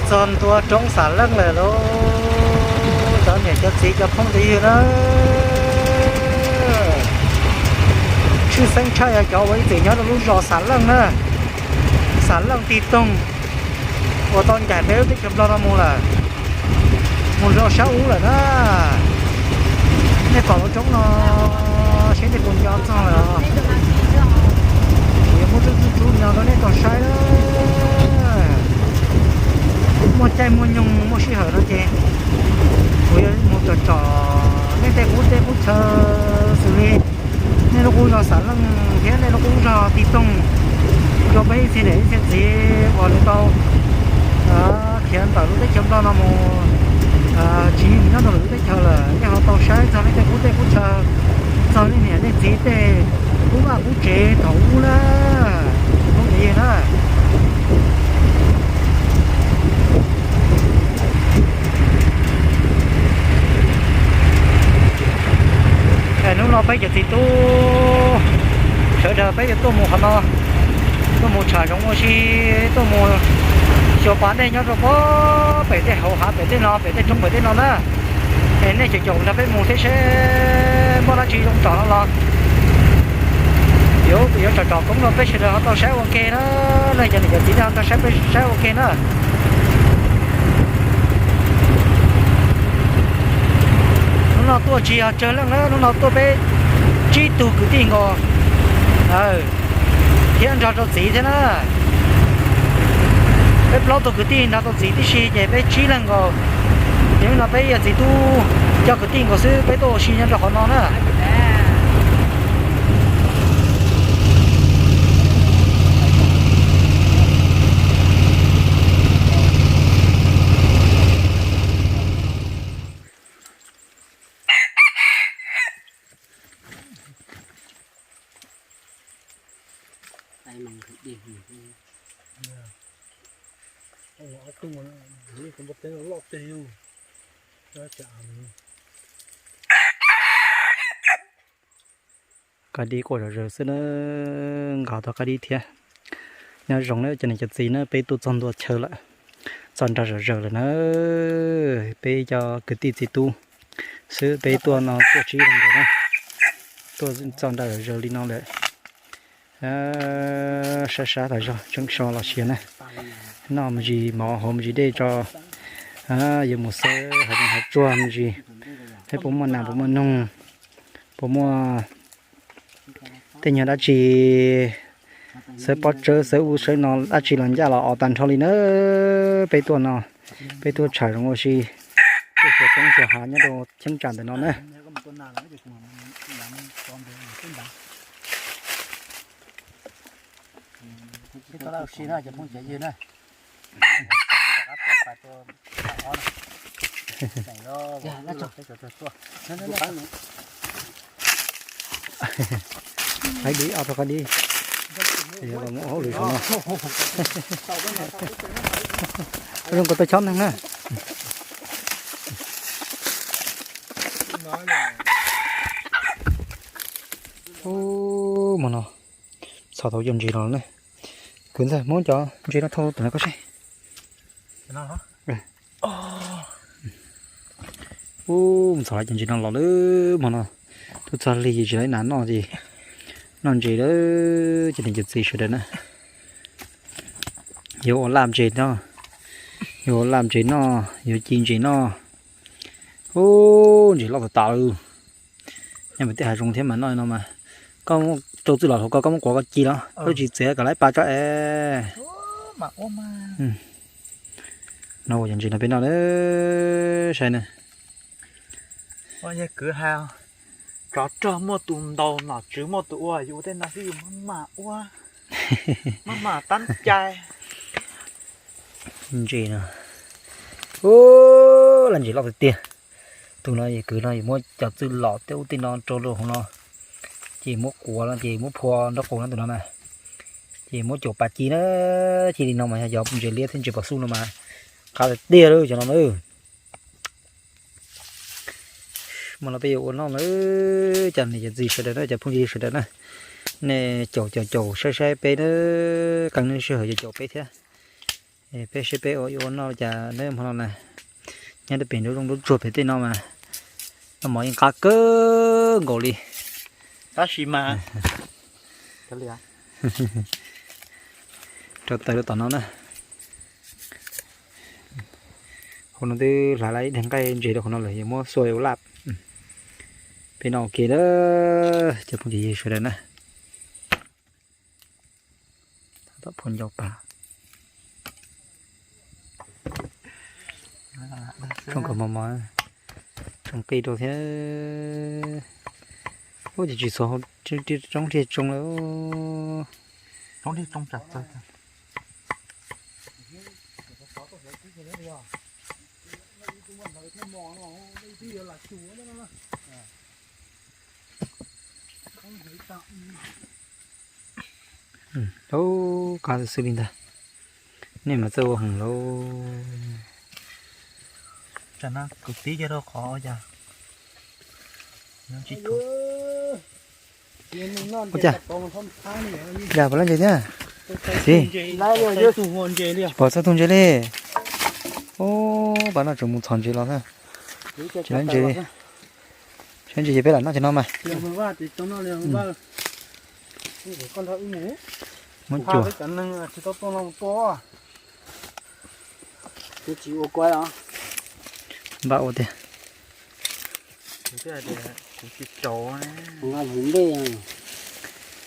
Txog ntua roob Xam Leej lawm lauj, cov niam cov txiv cov phooj cov ywg na. Tshwj xeeb tshaj yog cov uas ib txwm nyob rau lub zos Xam Leej na, Xam Leej Tig Toog, uas tau ncaim peb lub teb chaws Nplog no mus lawm, mus rau sab ub lawm na. Nej pom lub roob no seb nej puas nco txog lawm os. Kuv yuav muab tsuj tsuj tsuj nyo rau nej tau saib na. Muaj caij muaj nyoog muaj sij hawm no ces kuv yuav mus tsom tsom nej tej qub teb qub chaw xws li nej lub qub zos Xam Leej thiab nej lub qub zos Tig Toog rau peb ib txhia niam ib txhia txiv uas nws tau khiav ntawm lub teb chaws Nplog no mus, tsis nyob rau lwm lub teb chaws lawm, nej ho tau saib txog nej tej qub teb qub chaw, txog nej niam nej txiv tej qub vaj qub tsev thaum ub na, phooj ywg na. Hnub no peb cov txiv tub sawv daws peb yuav tuaj mus qhov no, tuaj mus tsham zoov ua si, tuaj mus xyuas pas dej nyob rau pem tej hauv hav pem tej no, pem tej roob pem tej no na. Es nej caum caum nrog peb mus thiab seb muaj dab tsi zoo tsom no los yuav tsom tsom koob rau peb sawv daws ho tau saib ua ke na. Nej cov niam cov txiv nej ho tau saib peb saib ua ke na. Hnub no tuaj tsis yog tsawg leej na, hnub no tuaj peb tsib tug kwv tij nkaus thiab nrog rau txiv thiab na. Peb plaub tug kwv tij nrog rau txiv tib si ces peb tsib leeg nkaus. Ces hnub no peb yog txiv tub coj kwv tij nkaus xwb peb tuaj ua si nyob rau qhov no na. Qab dib quaj zom zaws xwb na, nkaus tau qab dib thiab. Nyob zoo na cov niam cov txiv na, peb tuaj txog ntua chaw lawm, txog nrag zom zaws lawm na. Peb cov kwv tij txiv tub xwb peb tuaj no tuaj tsib leeg nkaus na, tuaj txog nrag zom zaws li no lawm. Sab sab tas zog tseem so los siav na, noj me ntsis mov hauv me ntsis dej tso, yuav mus xawb hav zoov hav tsuag me ntsis, saib puas muaj nas puas muaj noog, puas muaj tej nyuag dab tsi, xawb pob tsawb xawb ub xawb no dab tsi los ncaj los os tag nrho li na. Peb tuaj no, peb tuaj tsham zoov ua si, tuaj xyuas roob xyuas hav nyob rau cheeb tsam ntawm no na. Qab dib, ob tug qab dib, muab hauj lwm saum no. Zoo nkaus tau chob neeg na. Ub, hmo no txhos tau cov ntses los ne. Kwv ntxawg, muab cov ntses no thauj tus no koj seb. Ub, txhos lawm cov ntses no los lawm hmo no. Twb txog hli ces tsis lawv nas noj ces noj ntses lawm cov niam cov txiv sawv daws na. Yuav ua laj ntses noj, yuav ua laj ntses noj, yuav ci ntses noj. Ub, ntses loj tas tas li. Nyob pem tej hav zoov thiab mas noj no mas. Koj rau txwj los hauv ko koj muab quav koj ci los koj tsis txiav kom lawv pa tso es. No ua cov ntses no peb noj na, saib na. Kwv ha, tsov rog muaj tus ntaus, nom tswv muaj tus ua, yus ua tej no xwb yus maj mam ua, maj mam tab cai. Ntses no, ub, laj ntses loj tiag tiag. Tus no kwv no yus muab cov txwj los tej ub tej no rau rau hauv no, ces muab quav no ces muab phua nraub qaum no tus no na, ces muab caum pa ci na, ci li no mas yog cov ntses liab thiab ntses pom xub no mas qab tiag tiag li cov no na. Hmo no peb yuav ua noj lawm, cov niam cov txiv sawv daws na, cov phooj ywg sawv daws na, nej caum caum caum saib saib peb na, qee nej sij hawm caum caum peb thiab. Peb saib peb ua ua noj cas neb hmo no na, nyob rau pem nruab zoov nruab tsuag pem tej no mas noj mov yeej qab kawg nkaus li. Tab sis mas rau taws rau tom no na. Hauv no twb hlav lawm ib daig nqaij ntses rau qhov no lawm, yuav muab xuaj ua laj. Peb noj ua ke lawm cov phooj ywg sawv daws na. Tom phuj ncau pas, tsoo kom mos mos, tsoo qij rau thiab. Ub, ces tsis txhuav roob dhia tsoo lawm. Ub, qab xwb xwb li ntag. Nej mas txawj ua heev lauj. Tam no kwv tib cov rau qhov cas. Ua cas, yog pom lawv ntses thiab? Tsis pom txoj tug ntses li. Ub, pab no tseem mus txhom ntses los thiab. Tsis lawv ntses li. Saib ntses ces peb lam noj cov no mas. Muab cuam. Npaj ua tiag.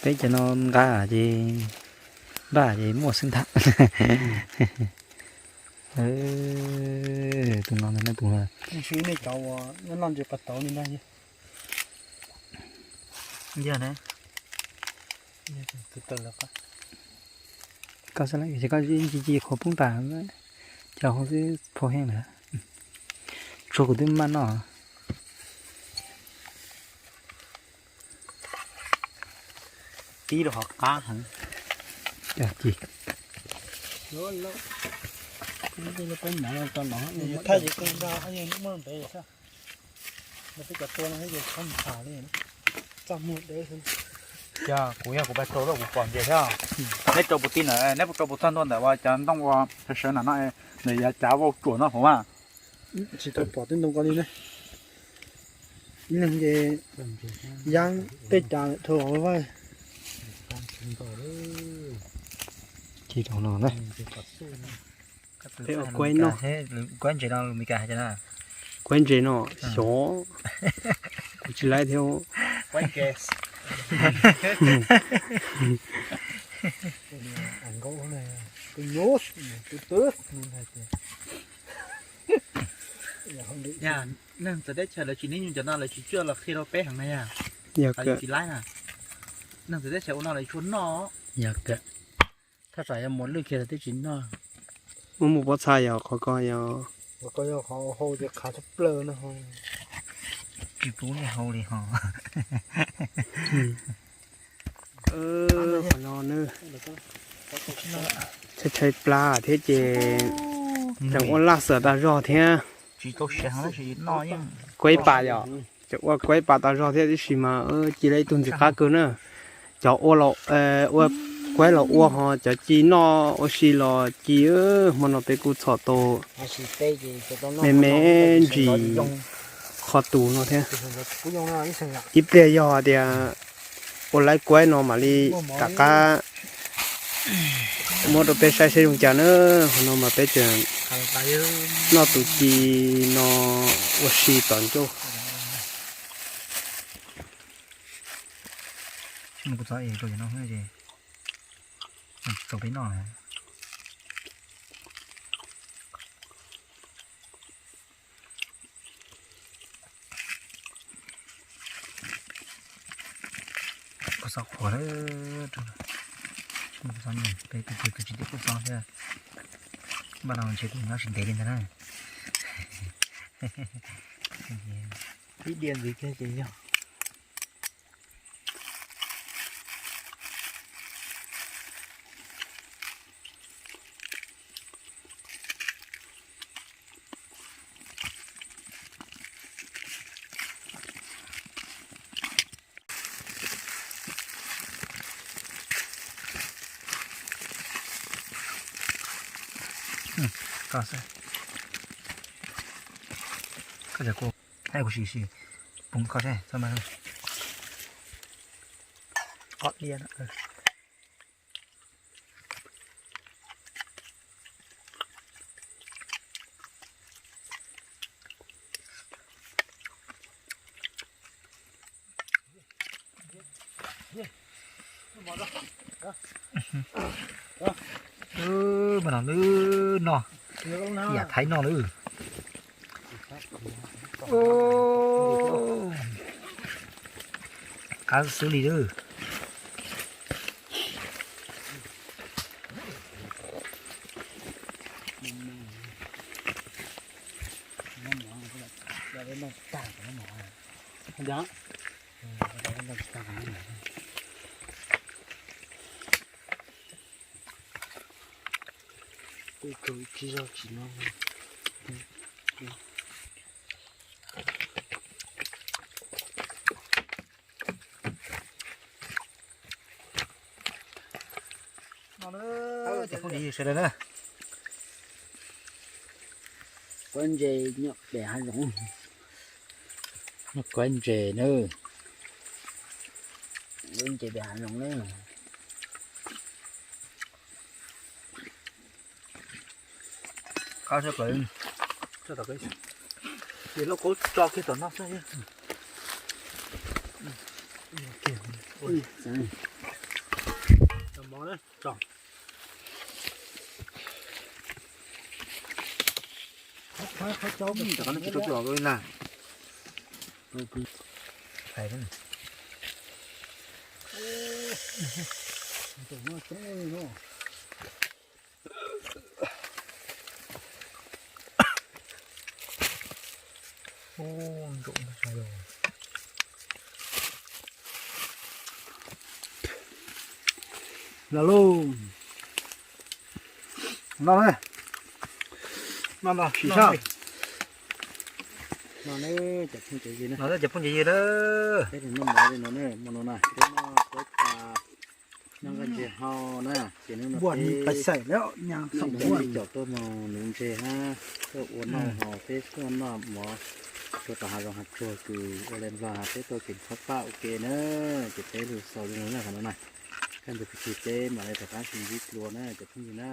Peb cov no nqa ces npaj ces muaj xwb ntag. Tus no tus, nej cov uas noj ntses pas tauv li ntag. Koj xav lawm ces koj ci ci qhuav poob tas, cov hauv xwb phau heej lawm. Tsuag kuv twb maj noj. Tib rau qhov qab heev. Ci. Yog kuv yog kuv pais rau lawm kuv pom ntses thiab. Neb rau puv ti ntawd, neb puas rau puas txog ntua ntawm uas cov ntoo uas sawv sawv nram no, ntawm yav cav vau tsuam no hauv mas. Tsis tau pom tej ntoo ko li ne. Ib leeg ces yaab tej cav lawm dhau hauv vaj. Ci rau no na. Peb ua kuaib noj. Kuaib ntses no lus Meskas hais tias na. Kuaib ntses no xyov, kuv tsis laib thiab. Yog neeg txawv teb chaws lawv tsis nib nyuj cov no lawv tsis cuaj los qhia rau peb heev na yog. Yog tsis laib na. Neeg txawv teb chaws ua no lawv tsuas noj. Yog kawg. Thaj tsam yog muaj lwj kiag lawv twb tsis noj. Muaj muaj pob txha yog qhov ko yog. Qhov ko yog qhov hau ces qhav tshaj plaws no. Tsis pub niag hau li ho. Qhov no na, tshaib tshaib plab thiab ces tseem ua laj xaws tas zog thiab. Kuaib pas yom, tseem ua kuaib pas tas zog thiab tib si mas ci lawv ib tug ntxim qab kawg na. Cov ua los ua, kuaib los ua ho cov ci noj ua si los ci. Hmo no peb kuj txhom tau me me ntsis qhov tus no thiab. Ib pliag yog hais tias ua laib kuaib no mam li rov qab muab rau peb saib seb zoo cas na. Qhov no mas peb tseem noj tus ci no ua si tom ncauj. Tsis tau peb noj. Kuv xob qhuav lawm, kuv xob nyem peb tus twg tus tsis tias kuv xob thiab. Npaj no ntshe kuv nyob tsis ntev li ntag na. Ib diav ntxiv kiag ces yog. Koj xwb. Koj cov kuv, kuv sim sim poob koj seb txhob mas. Qhov diav no. Mas no lwm no, yam Thaib no lwm. Qab xwb li lwm. Cov phooj ywg sawv daws na, kuab ntses nyob pem hav zoov, kuab ntses na, kuab ntses pem hav zoov na. Qab sab plaws. Ces lauj kaub tso kiag tom no xwb. Mov na, tso. Rov qab tsis tau coj los li na. Los lauj. No, no, no, sim sab. No, cov phooj ywg na, peb noj mov li no na, hmo no na, peb noj, peb tas noj nqaij ntses hau na, ces hnub no peb, hnub no peb caum tuaj mus nuv ntses hab tuaj ua noj hos peb tuaj noj mov rau tom hav zoov hav tsuag kws ua le nplog hab peb tuaj kev txhob paj ua ke na, ces peb lug xaus li no na qhov no na. Koj ntawd kuv tsis teb mam li rov qab sib ntsib dlua na cov phooj ywg na.